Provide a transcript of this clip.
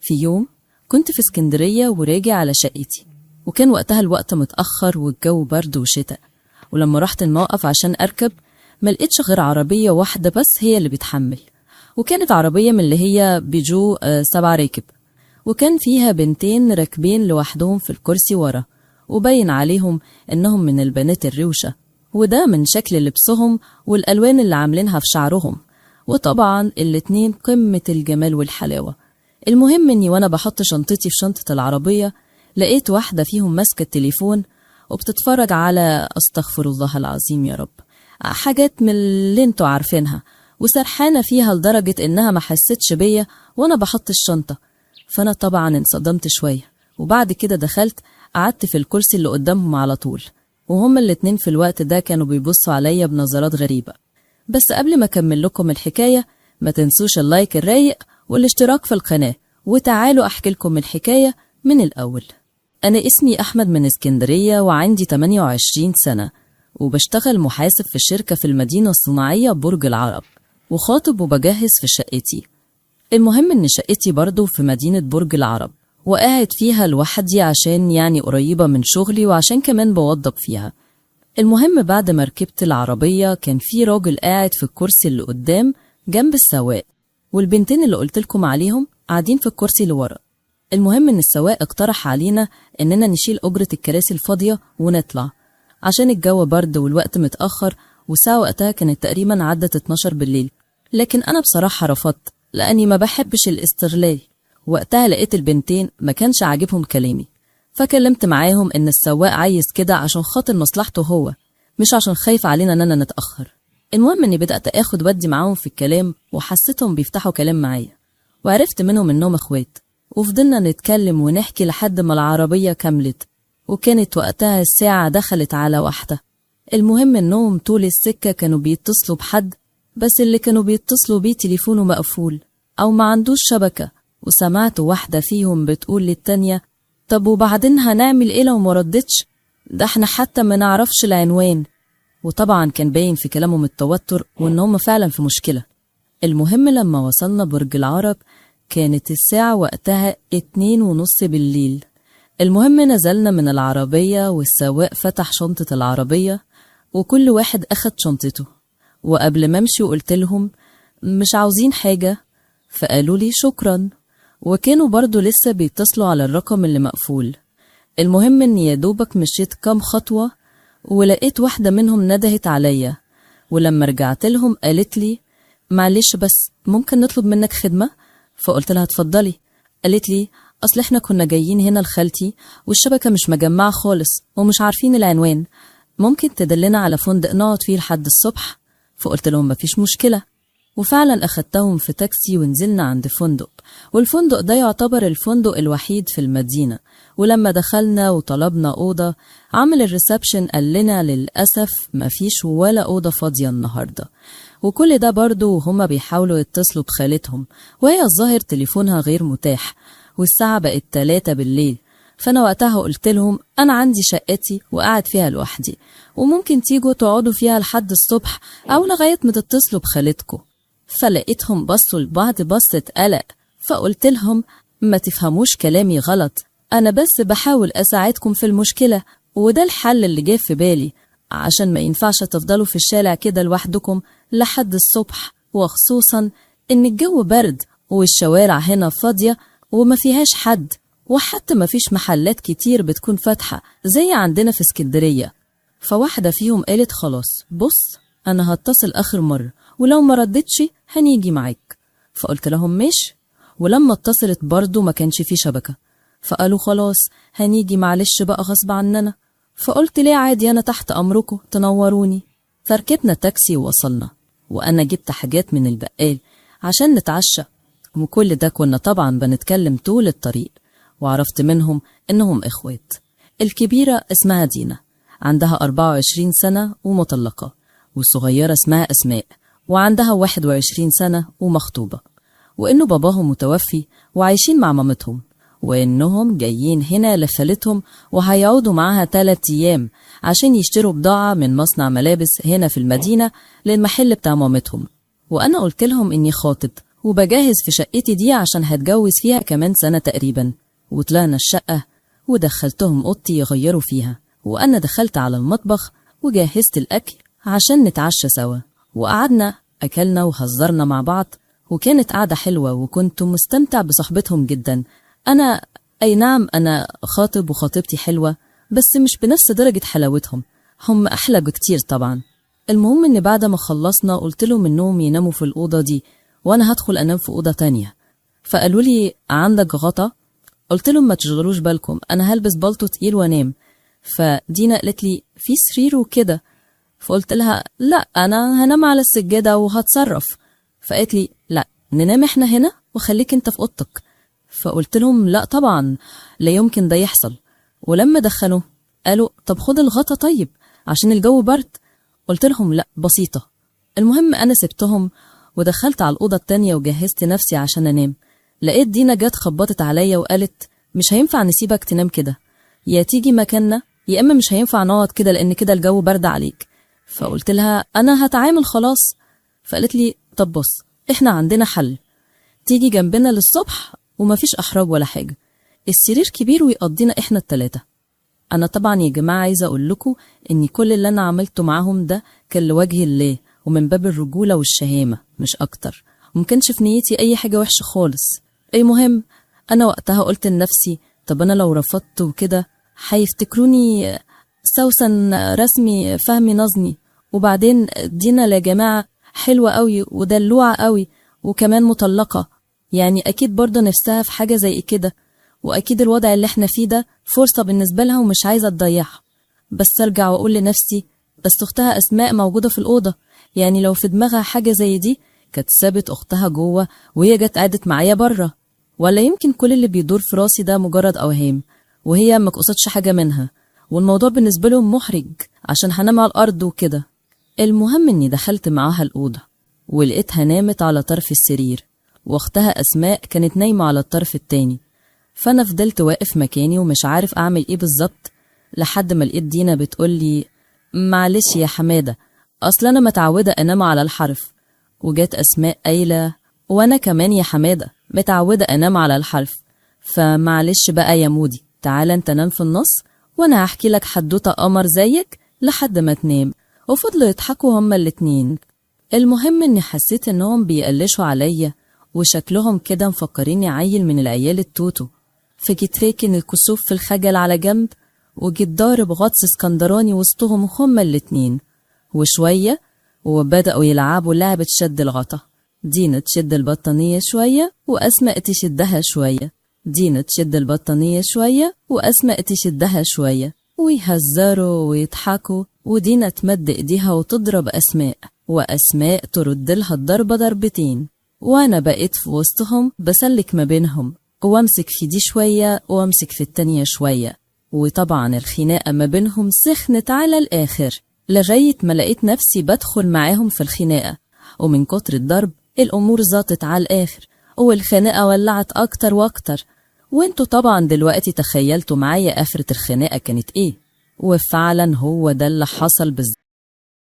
في يوم كنت في اسكندرية وراجع على شقتي، وكان وقتها الوقت متأخر والجو برد وشتاء. ولما رحت الموقف عشان أركب ما لقيتش غير عربية واحدة بس هي اللي بتحمل، وكانت عربية من اللي هي بيجو 7 راكب، وكان فيها بنتين راكبين لوحدهم في الكرسي ورا، وبين عليهم إنهم من البنات الروشة، وده من شكل لبسهم والألوان اللي عاملينها في شعرهم، وطبعا الاتنين قمة الجمال والحلاوة. المهم إني وأنا بحط شنطتي في شنطة العربية لقيت واحدة فيهم ماسكة التليفون وبتتفرج على، أستغفر الله العظيم يا رب، حاجات من اللي انتوا عارفينها، وسرحانة فيها لدرجة إنها ما حستش بيا وأنا بحط الشنطة. فأنا طبعا انصدمت شوية، وبعد كده دخلت قعدت في الكرسي اللي قدامهم على طول، وهم الاتنين في الوقت ده كانوا بيبصوا عليا بنظرات غريبة. بس قبل ما أكمل لكم الحكاية ما تنسوش ال like الرايق والاشتراك في القناة، وتعالوا أحكي لكم الحكاية من الأول. أنا اسمي أحمد من اسكندرية وعندي 28 سنة، وبشتغل محاسب في شركة في المدينة الصناعية برج العرب، وخاطب وبجهز في شقتي. المهم إن شقتي برضو في مدينة برج العرب، وقاعد فيها لوحدي عشان يعني قريبة من شغلي وعشان كمان بوضب فيها. المهم بعد ما ركبت العربية كان في راجل قاعد في الكرسي اللي قدام جنب السواق، والبنتين اللي قلتلكم عليهم قاعدين في الكرسي اللي ورا. المهم إن السواق اقترح علينا إننا نشيل أجرة الكراسي الفاضية ونطلع عشان الجو برد والوقت متأخر، والساعة وقتها كانت تقريبا عدت 12 بالليل. لكن أنا بصراحة رفضت لأني ما بحبش الاستغلال. وقتها لقيت البنتين ما كانش عاجبهم كلامي، فكلمت معاهم إن السواق عايز كده عشان خاطر مصلحته هو، مش عشان خايف علينا إننا نتأخر. المهم إني بدأت آخد ودي معاهم في الكلام، وحسيتهم بيفتحوا كلام معايا، وعرفت منهم إنهم إخوات، وفضلنا نتكلم ونحكي لحد ما العربية كملت، وكانت وقتها الساعة دخلت على 1. المهم إنهم طول السكة كانوا بيتصلوا بحد، بس اللي كانوا بيتصلوا بيه تليفونه مقفول أو ما عندوش شبكة. وسمعت واحدة فيهم بتقول للتانية: طب وبعدين هنعمل إيه لو ما ردتش؟ ده احنا حتى ما نعرفش العنوان. وطبعا كان باين في كلامهم التوتر وإن هم فعلا في مشكلة. المهم لما وصلنا برج العرب كانت الساعة وقتها 2:30 بالليل. المهم نزلنا من العربية والسواق فتح شنطة العربية وكل واحد أخد شنطته. وقبل ما امشي قلت لهم مش عاوزين حاجة، فقالوا لي شكرا، وكانوا برضو لسه بيتصلوا على الرقم اللي مقفول. المهم اني يا دوبك مشيت كام خطوة ولقيت واحدة منهم ندهت عليا، ولما رجعت لهم قالت لي معلش بس ممكن نطلب منك خدمة؟ فقلت لها اتفضلي. قالت لي اصل احنا كنا جايين هنا لخالتي والشبكة مش مجمعة خالص ومش عارفين العنوان، ممكن تدلنا على فندق نقعد فيه لحد الصبح؟ فقلت لهم مفيش مشكلة. وفعلا أخدتهم في تاكسي ونزلنا عند فندق، والفندق ده يعتبر الفندق الوحيد في المدينة. ولما دخلنا وطلبنا أوضة، عمل ال reception قال لنا للأسف مفيش ولا أوضة فاضية النهاردة. وكل ده برضو وهما بيحاولوا يتصلوا بخالتهم، وهي الظاهر تليفونها غير متاح، والساعة بقت 3 بالليل. فأنا وقتها قلت لهم أنا عندي شقتي وقاعد فيها لوحدي، وممكن تيجوا تقعدوا فيها لحد الصبح أو لغاية ما تتصلوا بخالتكم. فلقيتهم بصوا لبعض بصة قلق، فقلت لهم ما تفهموش كلامي غلط، أنا بس بحاول أساعدكم في المشكلة، وده الحل اللي جه في بالي، عشان ما ينفعش تفضلوا في الشارع كده لوحدكم لحد الصبح، وخصوصا إن الجو برد والشوارع هنا فاضية وما فيهاش حد، وحتى ما فيش محلات كتير بتكون فاتحة زي عندنا في اسكندرية. فواحدة فيهم قالت خلاص بص أنا هتصل آخر مرة، ولو ما ردتش هنيجي معاك. فقلت لهم ماشي. ولما اتصلت برضو ما كانش في شبكة، فقالوا خلاص هنيجي معلش بقى غصب عننا. فقلت ليه عادي أنا تحت أمركم تنوروني. فركبنا تاكسي ووصلنا، وأنا جبت حاجات من البقال عشان نتعشى، وكل ده كنا طبعا بنتكلم طول الطريق. وعرفت منهم إنهم إخوات. الكبيرة اسمها دينا، عندها 24 سنة ومطلقة، والصغيرة اسمها أسماء وعندها 21 سنة ومخطوبة، وإنه باباهم متوفي وعايشين مع مامتهم، وإنهم جايين هنا لخالتهم وهيقعدوا معاها 3 أيام عشان يشتروا بضاعة من مصنع ملابس هنا في المدينة للمحل بتاع مامتهم. وأنا قلت لهم إني خاطب وبجهز في شقتي دي عشان هتجوز فيها كمان سنة تقريبا. وطلعنا الشقة ودخلتهم أوضتي يغيروا فيها، وأنا دخلت على المطبخ وجهزت الأكل عشان نتعشى سوا، وقعدنا أكلنا وهزرنا مع بعض، وكانت قعدة حلوة وكنت مستمتع بصحبتهم جدا. أنا أي نعم أنا خاطب وخطيبتي حلوة، بس مش بنفس درجة حلاوتهم، هم أحلى بكتير طبعا. المهم إن بعد ما خلصنا قلت لهم إنهم يناموا في الأوضة دي وأنا هدخل أنام في أوضة تانية. فقالوا لي عندك غطا؟ قلت لهم ما تشغلوش بالكم، أنا هلبس بلطو تقيل وأنام. فدينا قالت لي في سرير وكده، فقلت لها لا أنا هنام على السجادة وهتصرف. فقالت لي لا ننام احنا هنا وخليك انت في أوضتك. فقلت لهم لا طبعا لا يمكن ده يحصل. ولما دخلوا قالوا طب خد الغطا طيب عشان الجو برد. قلت لهم لا بسيطة. المهم أنا سبتهم ودخلت على الأوضة التانية وجهزت نفسي عشان أنام. لقيت دينا جت خبطت عليا وقالت مش هينفع نسيبك تنام كده، يا تيجي مكاننا يا إما مش هينفع نقعد كده لأن كده الجو برد عليك. فقلت لها أنا هتعامل خلاص. فقالت لي طب بص إحنا عندنا حل، تيجي جنبنا للصبح ومفيش أحراج ولا حاجة، السرير كبير ويقضينا إحنا التلاتة. أنا طبعا يا جماعة عايزة أقول لكم إن كل اللي أنا عملته معاهم ده كان لوجه الله ومن باب الرجولة والشهامة مش أكتر، ومكانش في نيتي أي حاجة وحشة خالص. المهم أنا وقتها قلت لنفسي طب أنا لو رفضت وكده هيفتكروني سوسن رسمي فهمي نظمي، وبعدين دينا يا جماعة حلوة قوي ودلوعة قوي وكمان مطلقة، يعني أكيد برضه نفسها في حاجة زي كده، وأكيد الوضع اللي احنا فيه ده فرصة بالنسبة لها ومش عايزة تضيعها. بس أرجع وأقول لنفسي بس أختها أسماء موجودة في الأوضة، يعني لو في دماغها حاجة زي دي كانت سابت أختها جوه وهي جت قعدت معايا بره، ولا يمكن كل اللي بيدور في راسي ده مجرد أوهام وهي ما قصدش حاجة منها، والموضوع بالنسبة لهم محرج عشان هنام على الأرض وكده. المهم إني دخلت معاها الأوضة ولقيتها نامت على طرف السرير، واختها أسماء كانت نايمة على الطرف التاني. فأنا فضلت واقف مكاني ومش عارف أعمل إيه بالظبط، لحد ما لقيت دينا بتقولي معلش يا حمادة أصل أنا متعودة أنام على الحرف. وجات أسماء قايلة وأنا كمان يا حمادة متعودة أنام على الحرف، فمعلش بقى يا مودي تعالى أنت نام في النص وأنا هحكي لك حدوتة قمر زيك لحد ما تنام. وفضلوا يضحكوا هما الاتنين. المهم إني حسيت إنهم بيقلشوا عليا وشكلهم كده مفكريني عيل من العيال التوتو. فجيت راكن الكسوف في الخجل على جنب وجيت ضارب غطس اسكندراني وسطهم هما الاتنين. وشوية وبدأوا يلعبوا لعبة شد الغطا، دينا تشد البطانية شوية وأسماء تشدها شوية، دينا تشد البطانية شوية وأسماء تشدها شوية، ويهزروا ويضحكوا، ودينا تمد إيديها وتضرب أسماء وأسماء ترد لها الضربة ضربتين. وأنا بقيت في وسطهم بسلك ما بينهم وامسك في دي شوية وامسك في التانية شوية. وطبعا الخناقة ما بينهم سخنت على الآخر لغاية ما لقيت نفسي بدخل معاهم في الخناقة، ومن كتر الضرب الأمور زاطت على الآخر والخناقة ولعت أكتر وأكتر. وانتوا طبعا دلوقتي تخيلتوا معايا آخرة الخناقة كانت إيه، وفعلا هو ده اللي حصل بالظبط.